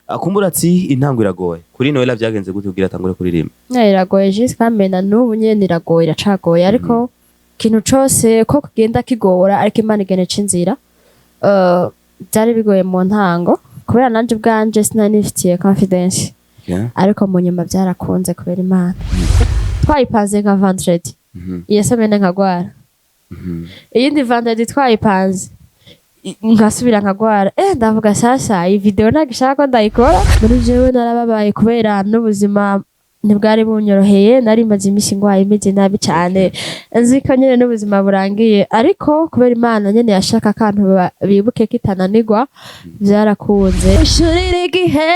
Akumbura ati intango iragoye. Kuri Noella vyagenze gute kugira atangure kuririmba? Iragoye jusqu'à maintenant, n'ubu nyene iragoye, iracagoye, ariko ikintu cose ko kugenda kigora, ariko Imana igenda ica inzira. Byari bigoye mu ntango kubera nanje ubwanje sinari nifitiye confidence, ariko mu nyuma byarakunze kubera Imana. Twayipanze nka vendredi, iyo semaine nkagwara, iyindi vendredi twayipanze nkasubira nkagwara. Ndavuga sasa iyi video ntabwo ishaka ko ndayikora. Muri jewe narababaye kubera n'ubuzima ntibwari bunyoroheye, nari maze iminsi ngwaye, imeze nabi cyane, nzi ko nyene n'ubuzima burangiye, ariko kubera Imana nyene yashaka akantu bibuke ko itananirwa, byarakunze. Ushurira igihe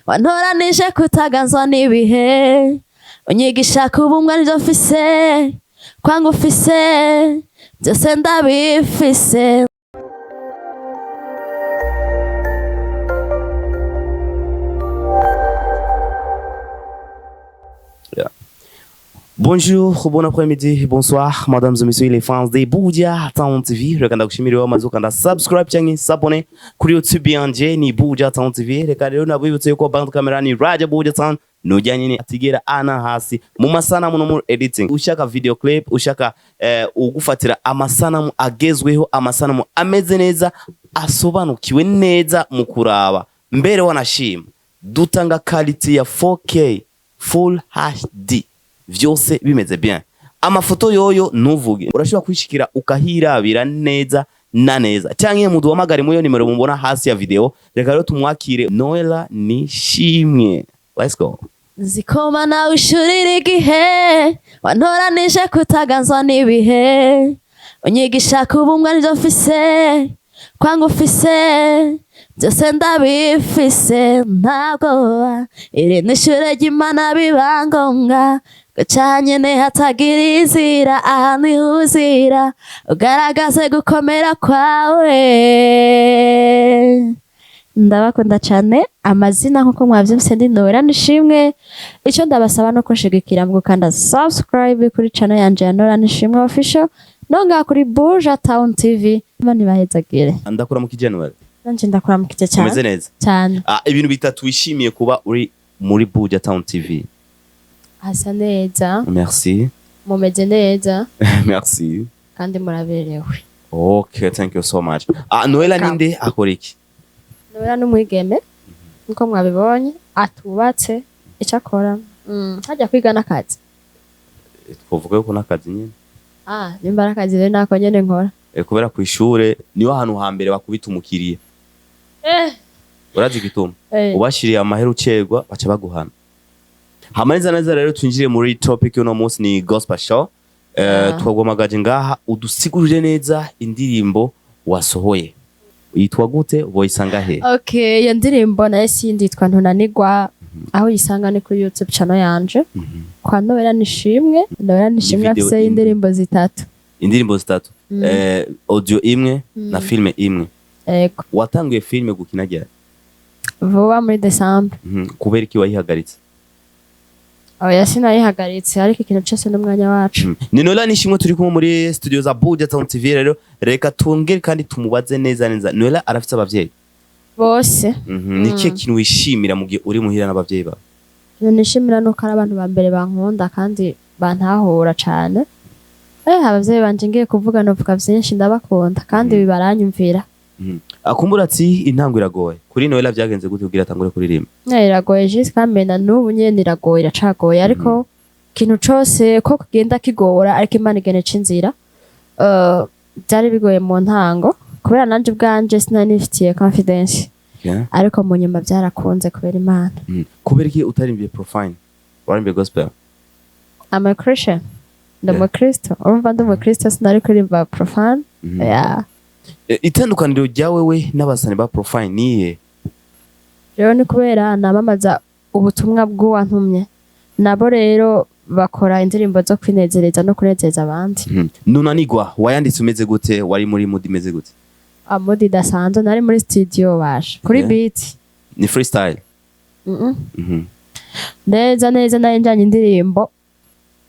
wantoranije kutaganzwa n'ibihe, unyigisha kuba umwe nivyo mfise, kwanga ufise byose ndabifise. Bonjour, bon après-midi, bonsoir, mesdames et messieurs les fans de Buja Town TV. Reka ndagushimire wamaze ukanda subscribe canke s'abonner kuri YouTube yanje ni Buja Town TV. Reka rero nabibutse yuko behind camera ni Raja Buja Town, nujya nyine atigera ana hasi mu masanamu no mu editing. Ushaka video clip, ushaka ugufatira amasanamu agezweho, amasanamu ameze neza, asobanukiwe neza mu kuraba, mbere wanashima, dutanga quality ya 4K full HD, vyose bimeze bien. Amafoto yoyo ntuvuge, urashobora kwishikira ukahirabira neza na neza, canke muduhamagare muri iyo nimero mubona hasi ya video. Reka rero tumwakire Noella Nishimwe, let's go. Nzikoma nawe ushurira igihe wantoranije kutaganzwa n'ibihe, unyigisha kuba umwe nivyo mfise, kwanga ufise byose ndabifise, ntabwoba. Iri ni ishure ry'Imana, biba ngombwa guca nyene hatagira inzira, aha niho uzira ugaragaze gukomera kwawe. Ndabakunda cyane. Amazina nk'uko mwavyumvise ndi Noella Nishimwe. Icyo ndabasaba no kunshigikira mu gukanda subscribe kuri channel yanje ya Noella Nishimwe Official, no ngaha kuri Buja Town TV. Imana ibahezagire. Ndakuramukije, Noella. Nanje ndakuramukije cyane. Umeze neza? Cyane. Ibintu bitatu wishimiye kuba uri muri Buja Town TV? Hasa neza. Merci. Mumeze neza. Merci. Kandi muraberewe. Okay, thank you so much. Noella Welcome. ninde, akora iki? Noella n'umwigeme nkuko mwabibonye, atubatse. Icyo akora, hajya kwiga n'akazi. Twovuga yuko n'akazi nyine. Nimba ari akazi rero nako nyene nkora. Kubera ku ishure niho hantu hambere bakubita umukiriya. Urazi igituma? Ubashiriye amahera ucerwa baca baguhana. Hama neza neza rero twinjire muri topic y'uno munsi, ni gospel show. Twagomagaje ngaha udusigurire neza indirimbo wasohoye, yitwa gute, woyisanga he? Okay, iyo ndirimbo nayo sindi, yitwa Ntunanirwa. Aho uyisanga ni kuri YouTube channel yanje kwa Noella Nishimwe. Noella Nishimwe Video afise imwe. indirimbo zitatu. Indirimbo zitatu, audio imwe na filme imwe. Ego. Watanguye filme gukina ryari? Vuba, muri December. Kubera iki wayihagaritse? Oya, sinayihagaritse, ariko ikintu cyose n'umwanya wacu. Ni Noella Nishimwe turi kumwe muri studio za Buja Town TV. Rero reka twongere kandi tumubaze neza neza. Noella arafite abavyeyi? Bose. Ni ikihe kintu wishimira mu gihe uri muhira n'abavyeyi bawe? Ikintu nishimira nuko ari abantu ba mbere bankunda kandi bantahura cane. Abavyeyi banje ngiye kuvuga novuga vyinshi, ndabakunda kandi baranyumvira. Akumbura ati intango iragoye. Kuri Noella vyagenze gute kugira atangure kuririmba? Iragoye jusqu'à maintenant, n'ubu nyene iragoye, iracagoye, ariko ikintu cose ko kugenda kigora, ariko Imana igenda ica inzira. Byari bigoye mu ntango kubera nanje ubwanje sinari nifitiye confidence, ariko mu nyuma byarakunze kubera Imana. Kubera iki utarimbiye profane, warimbiye gospel? I'm a Christian, ndi umukristo. Urumva ndi umukristo, sinari kuririmba profane. Yeah. Itandukaniro rya wewe n'abasani ba profane niye? Rero ni kubera namamaza ubutumwa bw'uwantumye, nabo rero bakora indirimbo zo kwinezereza no kunezeza abandi. Nunanigwa wayanditse umeze gute, wari muri mood imeze gute? Mood idasanzwe, nari muri studio basha kuri beat. Ni freestyle? Neza neza, nari njanye indirimbo,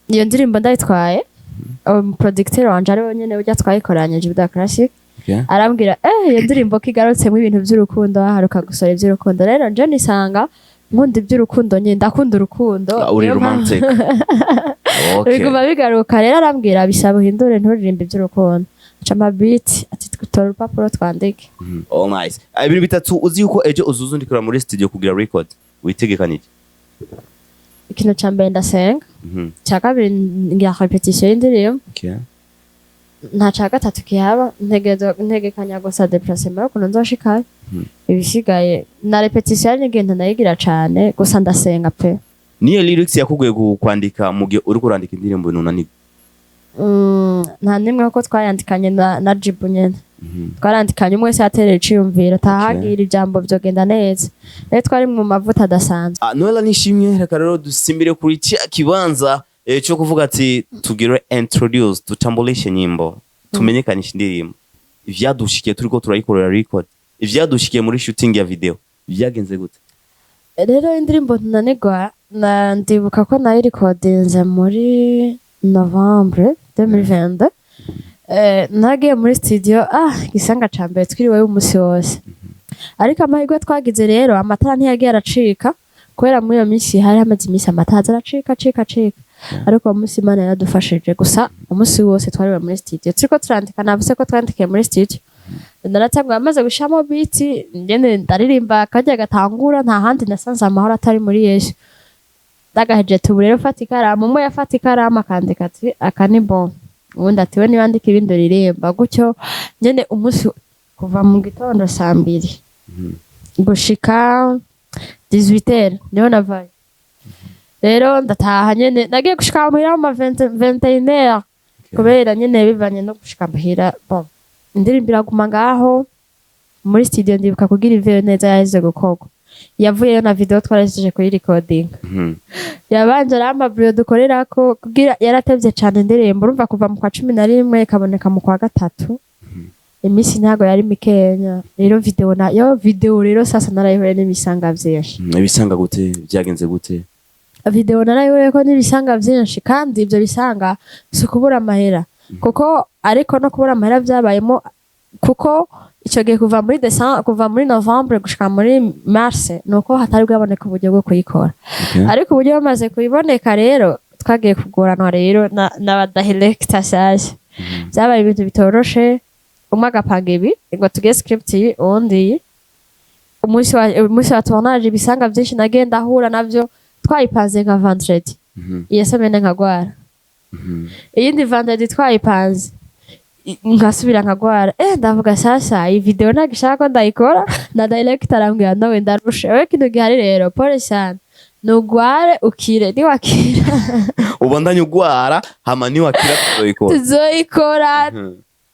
iyo ndirimbo ndayitwaye, umuproducteur wanje ari we nyene ujya twayikoranye, Juda Classic. Arambwira iyo ndirimbo ko igarutsemo ibintu by'urukundo, haruka gusora iby'urukundo. Rero nje nisanga nkunda iby'urukundo nyine, ndakunda urukundo. Ah, uri Niyo mpamvu- romantic, okay. Biguma bigaruka. Rero arambwira bisaba uhindure, nturirimbe iby'urukundo, aca amabiti ati tora urupapuro twandike. Oh, nice. Ah, ibintu bitatu uzi yuko ejo uzuzundikira muri studio kugira record witegekanije? Ikintu ca mbere, ndasenga. Icya kabiri, ngira répétition y'indirimbo. Nta ca gatatu kihaba. Ntegekanya gusa déplacement y'ukuntu nzoshikayo. Ibisigaye na répétition hari n'igihe ntanayigira cane, gusa ndasenga pe. Niyo lyrics yakugoye kwandika mu gihe uriko urandika indirimbo nunanirwa? Nta nimwe, kuko twayandikanye na Jibu nyene. Twarandikanye, umwe wese yaterera iciyumviro, tahagira ijambo vyogenda neza. Rero twari mu mavuta adasanzwe. Ah, Noella Nishimwe, reka rero dusimbire kuri cya kibanza cyo kuvuga ati tugire introduce, tutambulishe nyimbo, tumenyekanishe indirimbo. Ivyadushikiye turiko turayikorera record, ivyadushikiye muri shooting ya video, vyagenze gute? Rero indirimbo Ntunanirwa na ndibuka ko nayo rikodinze muri novembre 2022. Nagiye muri studio, igisanga ca mbere twiriweyo umunsi wose, ariko amahirwe twagize rero amatara ntiyagiye aracika, kubera muri iyo minsi hari hamaze iminsi amatara aza aracika acika acika, ariko uwo munsi Imana yaradufashije. Gusa umunsi wose twariwe muri studio turiko turandika. Navuze ko twandikiye muri studio, naratanguye amaze gushiramo beat, ngene ndaririmba karya gatangura: "Nta handi nasanze amahoro atari muri Yesu." Ndagaheje, tubu rero fata ikaramu. Umwe yafata ikaramu akandika ati aka ni bon, ubundi ati we niwandika ibindi uririmba gutyo nyene. Umunsi kuva mu gitondo saa 2 gushika 18h niho navayo. Rero ndataha nyene, nagiye gushika muhira mu ma 21h, kubera nyene bivanye no gushika muhira. Bon, indirimbo iraguma ngaho muri studio. Ndibuka kugira iveyo neza yaheze gukorwa, yavuyeyo na video twarahejeje kuyirekodinga. Yabanje arampa brio dukorerako, kugira yaratevye cane indirimbo. Urumva kuva mu kwa 11 ikaboneka mu kwa gatatu, iminsi ntago yari mikenya. Rero video nayo, video rero sasa narayihuye n'ibisanga vyinshi. Ibisanga gute? Vyagenze gute? Video narayihuriyeko n'ibisanga vyinshi, kandi ivyo bisanga si ukubura amahera kuko, ariko no kubura amahera vyabayemo, kuko ico gihe kuva muri December, kuva muri Novembre gushika muri Mars, nuko hatari bwaboneka uburyo bwo kuyikora. Ariko uburyo bamaze kuyiboneka rero twagiye kugoranwa rero n'aba director sasa. Vyabaye ibintu bitoroshe, umwe agapanga ibi ngo tuge script iyi, uwundi iyi. Umunsi wa tournage, ibisanga vyinshi nagenda ahura navyo, twayipanze nka vendredi, iyo semaine nkagwara, iyindi vendredi twayipanze nkasubira nkagwara. Ndavuga sasa iyi video ntabwo ishaka ko ndayikora, na director arambwira nawe ndarusha wewe. Kintu gihari rero, pole sana, nugware ukire, niwakira Ubandanye ugwara, hama niwakira tuzoyikora. Tuzoyikora.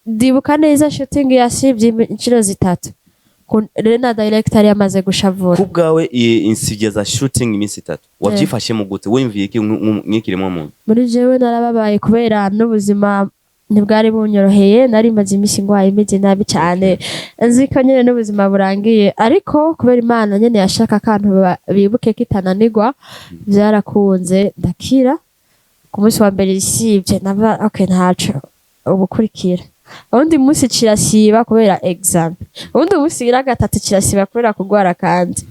Ndibuka neza shooting yasivye inshuro zitatu. Rero na director yari yamaze gushavura. Kubwawe insivye za shooting iminsi 3 wavyifashemo gute? Wiyumviye iki nk'ikiremwa muntu? Muri jewe narababaye, kubera n'ubuzima ntibwari bunyoroheye. Nari maze iminsi ngwaye, imeze nabi cyane, nzi ko nyine n'ubuzima burangiye, ariko kubera Imana nyine yashaka akantu bibuke ko itananirwa, byarakunze ndakira. Ku munsi wa mbere isibye nava okay, ntaco ubukurikira. Uwundi munsi kirasiba kubera exam, uwundi munsi gira gatatu kirasiba kubera kugwara kandi.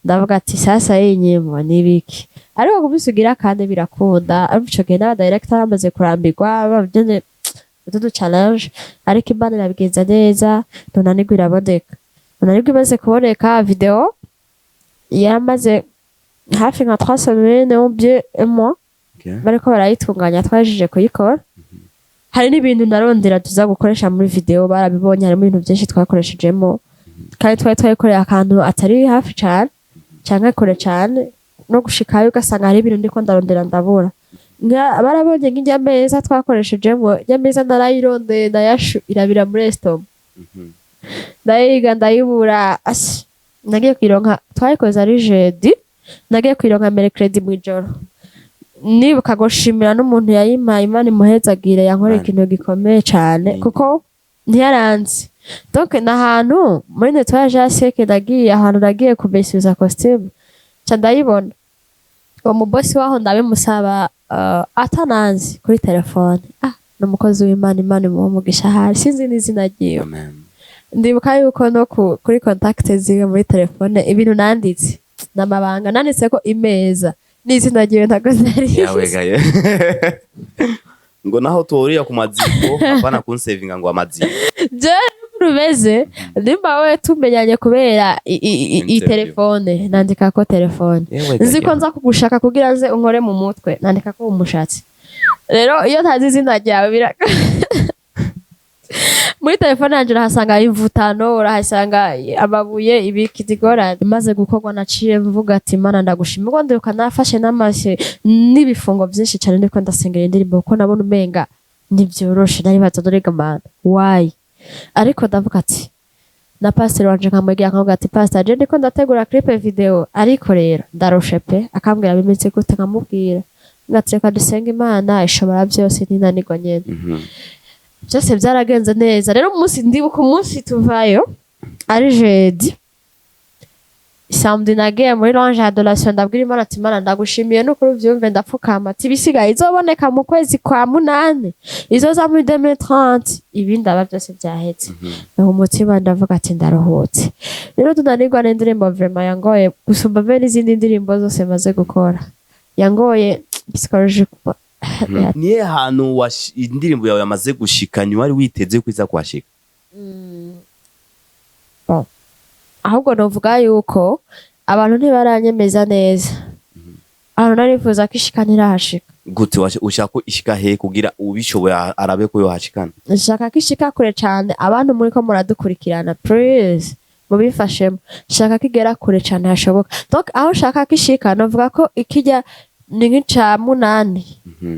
Ndavuga ati sasa iyi nyimbo ni ibiki? Ariko ku munsi ugira kandi birakunda. Ariko ico gihe n'aba director bamaze kurambirwa babyene utudu challenge, ariko Imana irabigenza neza, Ntunanirwa iraboneka. Ntunanirwa imaze kuboneka, video yaramaze hafi nka 3 semaines ou bien un mois bariko barayitunganya, twahejeje kuyikora. Hari n'ibintu narondera tuza gukoresha muri video, barabibonye, harimo ibintu byinshi twakoreshejemo, kandi twari twayikoreye akantu atari hafi cane canke kure cane no gushikayo, ugasanga hari ibintu ndiko ndarondera ndabura. Barabonye nk'irya meza twakoreshejemo, irya meza narayirondeye ndayashu irabira muri estomac, ndayiga ndayibura. Asi nagiye kuyironka, twayikoze ari jeudi, nagiye kuyironka mercredi mw'ijoro. Nibuka gushimira n'umuntu yayimpaye, Imana imuhezagire, yankoreye Imana. ikintu gikomeye cane, kuko ntiyaranzi. Donc ni ahantu muri nettoyage ya seke, nagiye ahantu nagiye kumesuza costume, ca ndayibona. Uwo mubosi waho ndabimusaba, atananzi kuri telefone. Ni umukozi w'Imana, Imana imuha umugisha. Ahari sinzi n'izina ryiwe. Amen. Ndibuka yuko no kuri contact ziwe muri telefone, ibintu nanditse n'amabanga, nanditse ko imeza n'izina ryiwe, ntago nari. Yawe gaye, ngo naho tuhurira ku maziko, hapana kunsevinga ngo amaziko. Je rumeze nimba we tumenyanye kubera i Interview. Telefone nandika ko telefone Yewe nzi ko gaye. nza kugushaka kugira nze unkore mu mutwe, nandika ko umushatsi. Rero iyo ntazi izina ryawe, bira muri telefone yanjye urahasanga imvutano, urahasanga amabuye, ibiki zigorane. Imaze gukorwa naciye mvuga ati: "Mana, ndagushima." Ubwo ndibuka nafashe n'amashyi n'ibifungo byinshi cyane ndiko ndasengera indirimbo, kuko nabona umenga ntibyoroshe. Naribaza: "Dore Mana, why?" Ariko ndavuga ati na pasiteri wanje nkamwegera, nkavuga ati: "Pasiteri, je ndiko ndategura clip video, ariko rero ndarushe pe." Akambwira: "Bimeze gute?" Nkamubwira ngati: "Reka dusenge Imana ishobora byose, ntinanirwa nyene." Byose byaragenze neza. Rero umunsi, ndibuka umunsi tuvayo ari jeudi, samedi nagiye muri lounge adoration, ndabwira Imana ati: "Imana, ndagushimiye n'ukuri uvyumve." Ndapfukama ati: "Ibisigaye izoboneka mu kwezi kwa munani, izoza muri 2030, ibindi aba byose byahetse." Mu mutima ndavuga ati: "Ndaruhutse." Rero Tunanirwa n'indirimbo vraiment yangoye gusumba mbere n'izindi ndirimbo zose maze gukora, yangoye psychologiquement. Niye hantu indirimbo yawe yamaze gushika wari witeze ko iza kuhashika? Bon. Ahubwo novuga yuko abantu ntibaranyemeza neza. Ahantu narifuza ko ishika ntirahashika. Gute? Ushaka ko ishika he kugira ubishoboye arabe ko yohashikana? Nshaka ko ishika kure cane. Abantu muri ko muradukurikirana, please mubifashemo. Nshaka ko igera kure cane hashoboka. Donc aho nshaka ko ishika, novuga ko ikijya ni nk'ica munani.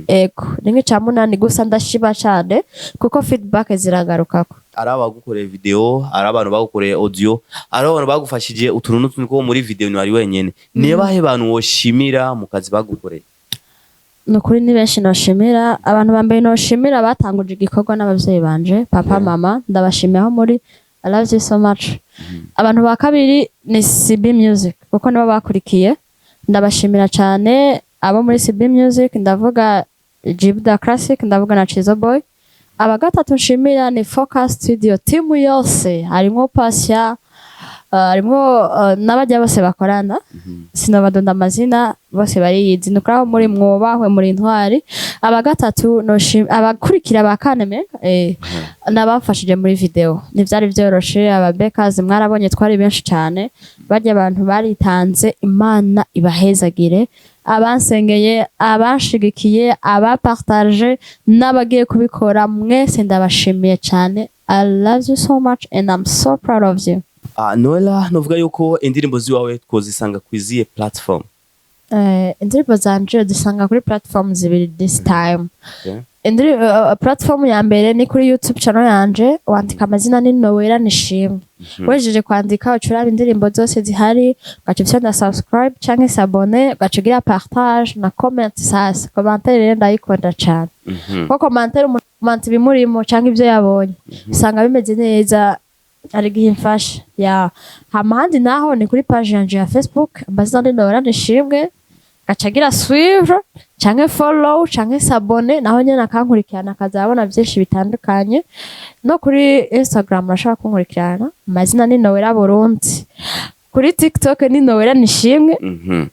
Ego, ni nk'ica munani. Gusa ndashima cane kuko feedback zirangarukako. Ari abagukoreye video, ari abantu bagukoreye audio, ari abantu bagufashije utuntu n'utundi, ko muri video ntiwari wenyene. Niba bahe bantu woshimira mu kazi bagukoreye? Ni ukuri ni benshi noshimira. Abantu ba mbere noshimira batanguje igikorwa n'abavyeyi banje, papa, mama, ndabashimiye aho muri, I love you so much. Abantu ba kabiri ni CB Music, kuko nibo bakurikiye. Ndabashimira cyane abo muri CB Music, ndavuga Jibda Classic, ndavuga na Chizo Boy. Aba gatatu nshimira ni Focus Studio team yose, harimwo Pasya, harimwo n'abajya bose bakorana, sinabadonda amazina, bose bariyizi. Ni ukuri aho muri mwubahwe, muri intwari. Aba gatatu abakurikira ba kane n'abamfashije muri video. Ntivyari vyoroshe. Aba bekazi mwarabonye twari benshi cyane, barya abantu baritanze, Imana ibahezagire. Abansengeye, abanshigikiye, abapartage n'abagiye kubikora, mwese ndabashimiye cyane. I love you so much and I'm so proud of you. Ah, Noella, novuga yuko indirimbo ziwawe twozisanga kwiziye platform? Indirimbo zanje zisanga kuri platform zibiri this time. Okay. Platform ya mbere ni kuri YouTube channel yanje, wandika amazina ni Noella Nishimwe. Wejeje kwandika, uca uraba indirimbo zose zihari, ugaca ufyonda subscribe canke s'abonner, ugaca ugira partage na comment. Sasa commentaire rero ndayikunda cane, kuko commentaire umuntu comment ibimurimo canke ivyo yabonye, usanga bimeze neza, hari igihe imfasha ya. Hama handi naho ni kuri page yanje ya Facebook, amazina ni Noella Nishimwe, gaca agira suivre canke follow canke s'abonner, naho nyene akankurikirana, akazabona vyinshi bitandukanye. No kuri Instagram urashobora kunkurikirana, amazina ni Noella Burundi. Kuri TikTok ni Noella Nishimwe.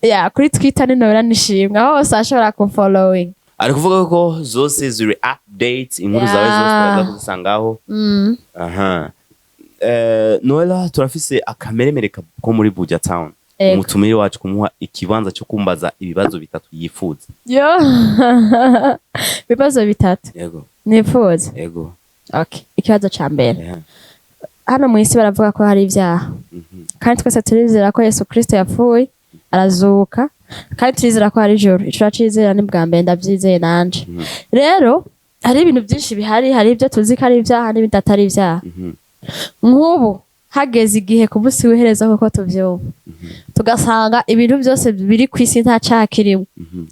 Ya, kuri Twitter ni Noella Nishimwe. Aho hose ashobora kumfollowing. Ari kuvuga ko zose ziri update, inkuru zawe zose turaza kuzisangaho. Aha, Noella, turafise akameremere ko muri Buja Town. Ego. Umutumire wacu kumuha ikibanza cyo kumbaza ibibazo bitatu yifuza. Yo, ibibazo bitatu? Yego. Nifuza? Yego. Okay, ikibazo ca mbere: hano mu isi baravuga ko hari ibyaha, kandi twese turizera ko Yesu Kristo yapfuye arazuka, kandi turizera ko hari ijuru. Ico uracizera? Ni bwa mbere ndavyizeye nanje. Rero hari ibintu byinshi bihari, hari ibyo tuzi ko ari ibyaha n'ibindi atari ibyaha. Nk'ubu hageze igihe ku munsi w'iherezo, kuko tuvyumva, tugasanga ibintu byose biri ku isi nta caha kirimo,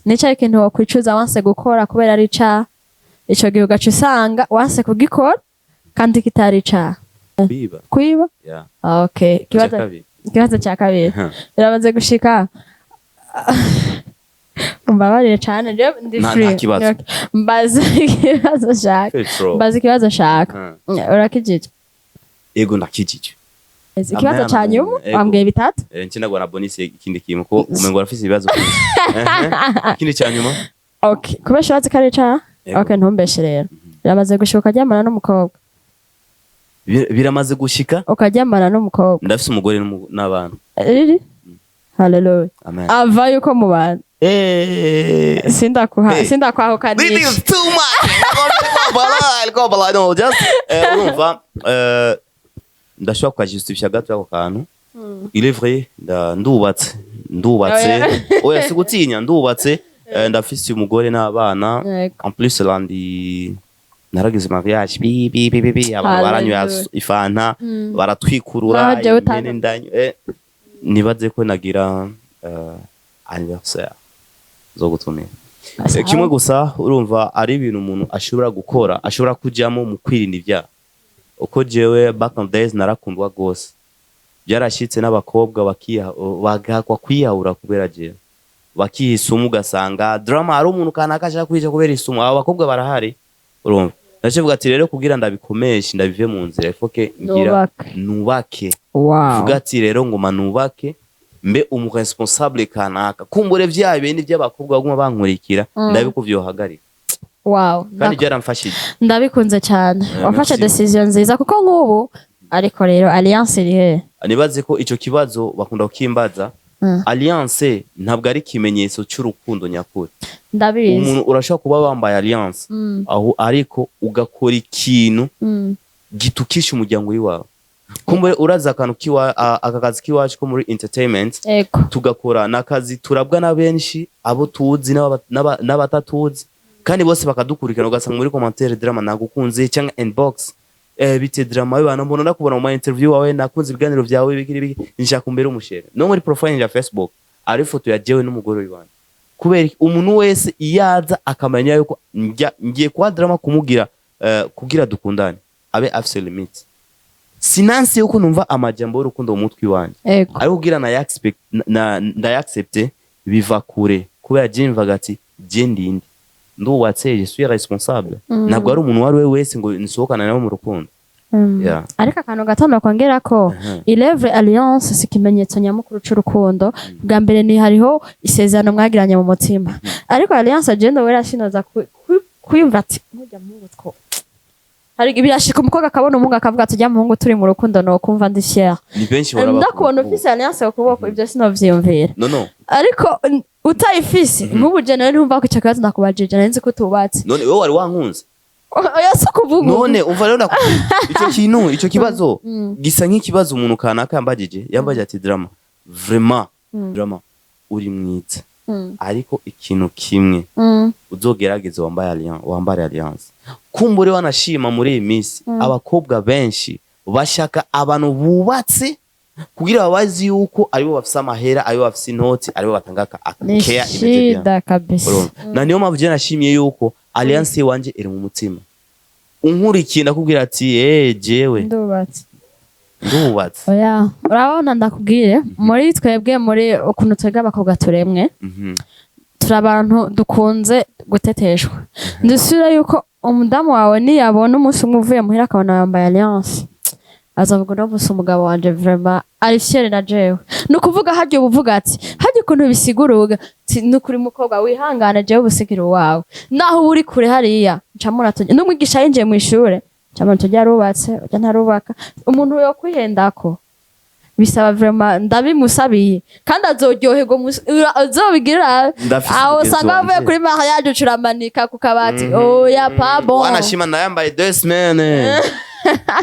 nico ikintu wokwicuza wanse gukora kubera ari icaha? Ico gihe ugaca usanga wanse kugikora kandi kitari icaha. Kwiba. Kwiba. Yeah. Okay, ikibazo Icya kabiri. Ikibazo cya kabiri: biramaze gushika Mbabarire cane, jewe ndi Nta- free. Nta kibazo. Okay. Mbaza ikibazo nshaka. Petro. Mbaza ikibazo nshaka. Urakijije? Ego, ndakijije. Ikibazo Amen, ca nyuma. ego. Wambwiye bitatu. Ncinagwa na bonus ikindi kintu ko umengo arafise ibibazo byinshi. Ikindi ca nyuma. Okay, kubesha urazi ko ari icaha? Ego. Okay, ntumbeshe rero, biramaze gushika ukaryamana n'umukobwa? Biramaze gushika. Ukaryamana n'umukobwa? Ndafise umugore n'abana. Riri haleluya. Amen. Ava yuko mu bantu sindakuha Hey. sindakwahukanisha. This is too much. No, just urumva ndashobora kukajustifia gato ako kantu. Il est vrai, ndubatse, ndubatse. Oya. Oya, sigutinya, ndubatse. Ndafise umugore n'abana. Yego. En plus là ndi naragize mariage, bi bi bi bi bi, abantu baranywa Hallelujah. ifanta baratwikurura. Naho jewe Impene ndanywa, nibaze ko nagira anniversaire zo gutumira. Kimwe gusa, urumva ari ibintu umuntu ashobora gukora, ashobora kujyamo mu kwirinda ibyaha. Uko jewe back in days narakundwa gose, byarashitse n'abakobwa bakiha bagakwa kwiyahura kubera jewe, bakiha isumu, ugasanga Drama hari umuntu kanaka ashaka kwica kubera isumu. Abo bakobwa barahari. Urumva ndacivuga ati rero kugira ndabikomeshe, ndabive mu nzira, ifoke ngira Nubake. Nubake. Wow. Vuga ati rero ngoma nubake, mbe umuresponsable kanaka, kumbure vya bindi by'abakobwa baguma bankurikira, ndabe ko vyohagarika. Kandi byaramfashije. Ndabikunze cyane. Wafashe Merci. decision nziza, kuko nk'ubu ariko rero alliance iri he? Nibaze ko ico kibazo bakunda kukimbaza. Alliance ntabwo ari ikimenyetso cy'urukundo nyakuri. Ndabizi. Umuntu urashobora kuba wambaye alliance aho, ariko ugakora ikintu gitukisha umuryango w'iwawe. Kumbure uraza akantu aka kazi k'iwacu ko muri entertainment tugakora n'akazi turabwa na benshi, abo tuzi n'abatatuzi, kandi bose bakadukurikirana. Ugasanga muri commentaire: "Drama, nagukunze," cyangwa inbox: "Bite Drama, bana mbona nakubona mu ma interview wawe, nakunze ibiganiro byawe, biki biki, nshaka umbere umushere." No muri profile ya Facebook ari ifoto ya jewe n'umugore w'iwanjye. Kubera iki? Umuntu wese iyo aza akamenya yuko ngiye kwa Drama kumubwira kugira dukundane, abe afise limite. Sinansi yuko numva amajambo y'urukundo mu mutwe iwanjye, ariko kugira ndayaccepte biva kure, kubera je mvaga ati je ndinde ndubatse, je suis responsable. Ntabwo ari umuntu uwo ari we wese ngo nsohokane nawe mu rukundo. Yeah. Ariko akantu gato nokongera ko ilevre, alliance si ikimenyetso nyamukuru c'urukundo. Bwa mbere ni hariho isezerano mwagiranye mu mutima, ariko alliance je wera sinoza kwiyumva ati nkujya muhungu two hari birashika umukobwa akabona umuhungu akavuga ati ujya muhungu turi mu rukundo nokumva ndi fier. Ni benshi bahora Ndakubona bakunda. ufise alliance ku kuboko, ibyo sinovyiyumvira. No. Ariko utayifise nk'ubu je nawe ntumva ko ico kibazo nakubajije, nari nzi ko utubatse. None wowe wari wankunze? Oya, si ukuvuga ubu. None umva rero, ndakubwira icyo kintu, icyo kibazo gisa nk'ikibazo umuntu kanaka yambajije ati: "Drama, vraiment, Drama uri mwiza, ariko ikintu kimwe uzogerageze wambaye alliance, wambare alliance." Kumbure wanashima muri iyi minsi abakobwa benshi bashaka abantu bubatse kugira babazi yuko aribo bafise amahera, aribo bafise inoti, aribo batanga Ni care imeze bien. shida kabisa. Urumva? Na niyo mpamvu je nashimiye yuko alliance iwanje iri mu mutima. Unkurikiye ndakubwira ati jewe Ndubatse. Ndubatse. Oya, urabona, ndakubwire, muri twebwe, muri ukuntu twebwe abakobwa turemwe, turi abantu dukunze guteteshwa. Ndusubira yuko umudamu wawe niyabona umunsi umwe uvuye muhira akabona wambaye alliance, azavuga: "Uno munsi umugabo wanje vraiment ari fier na jewe." Ni ukuvuga harya uba uvuga ati harya ukuntu bisiguruga ni ukuri mukobwa wihangane, jewe ubusigira uwawe naho uba uri kure hariya ncamura n'umwigisha yinjiye mu ishure ncamura tujya arubatse ujya ntarubaka. Umuntu yo kwihendako bisaba vraiment, ndabimusabiye kandi azoryoherwa azobigira. Ndafise Aho umugenzi usanga wavuye wanje. kuri mariage ucuramanika ku kabati, oya, pas bon. Wanashima nayambaye 2 semaines,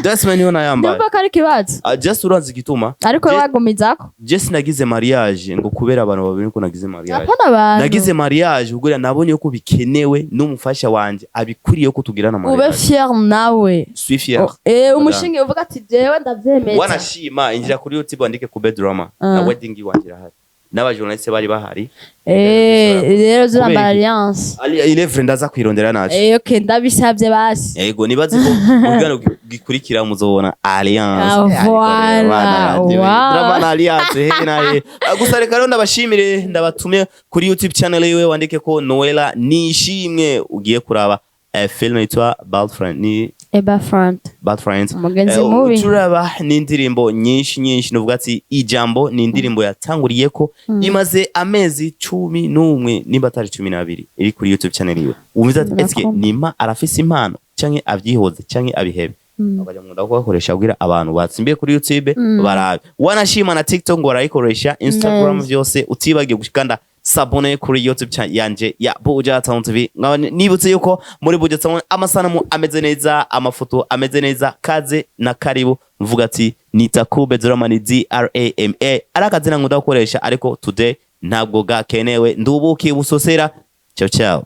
2 semaines niho nayambaye. Numva ko ari ikibazo. Ah, just urazi igituma? Ariko wagumizako. Je sinagize mariage ngo kubera abantu babiri ko nagize mariage. Apana abantu. Nagize mariage kugira nabonye ko bikenewe n'umufasha wanje abikwiriye ko tugirana Ube mariage. fier nawe. Suis fier. Umushinge uvuga ati jewe ndavyemeza. Wanashima injira kuri YouTube wandike Kube Drama Ah. na wedding iwanje irahari. N'abajournaliste bari bahari. Rero zurambara Kubera iki? alliance. Ali il est vrai, ndaza kwirondera naco. Okay, ndabisabye basi. Yego, nibaze ko mu biganiro gikurikira muzobona alliance. Ah, voilà, wow. Drama na alliance he na he. Ah, gusa reka rero ndabashimire, ndabatumye kuri YouTube channel yiwe, wandike ko Noella Nishimwe, ugiye kuraba film yitwa Bad Friend, ni Eba front. Bad Friends. Umugenzi mubi. Turaba n'indirimbo nyinshi nyinshi. Nuvuga ati Ijambo ni indirimbo yatanguriye ko imaze amezi 11, nimba atari 12, iri kuri YouTube channel yiwe. Wumviza ati eske Murakoze. nima arafise impano canke avyihoze canke abihebe, akajya nkunda kugakoresha kugira abantu batsimbiye kuri YouTube barabe, wanashima na TikTok ngo barayikoresha, Instagram, Neza. vyose. Utibagiye gukanda s'abonner kuri YouTube channel yanje ya Buja Town TV. Nkaba nibutse yuko muri Buja Town amasanamu ameze neza, amafoto ameze neza. Kaze na karibu. Mvuga ati nitakube Drama, ni DRAMA, ari akazina nkunda gukoresha, ariko today ntabwo gakenewe. Ndubuki busosera. Ciao ciao.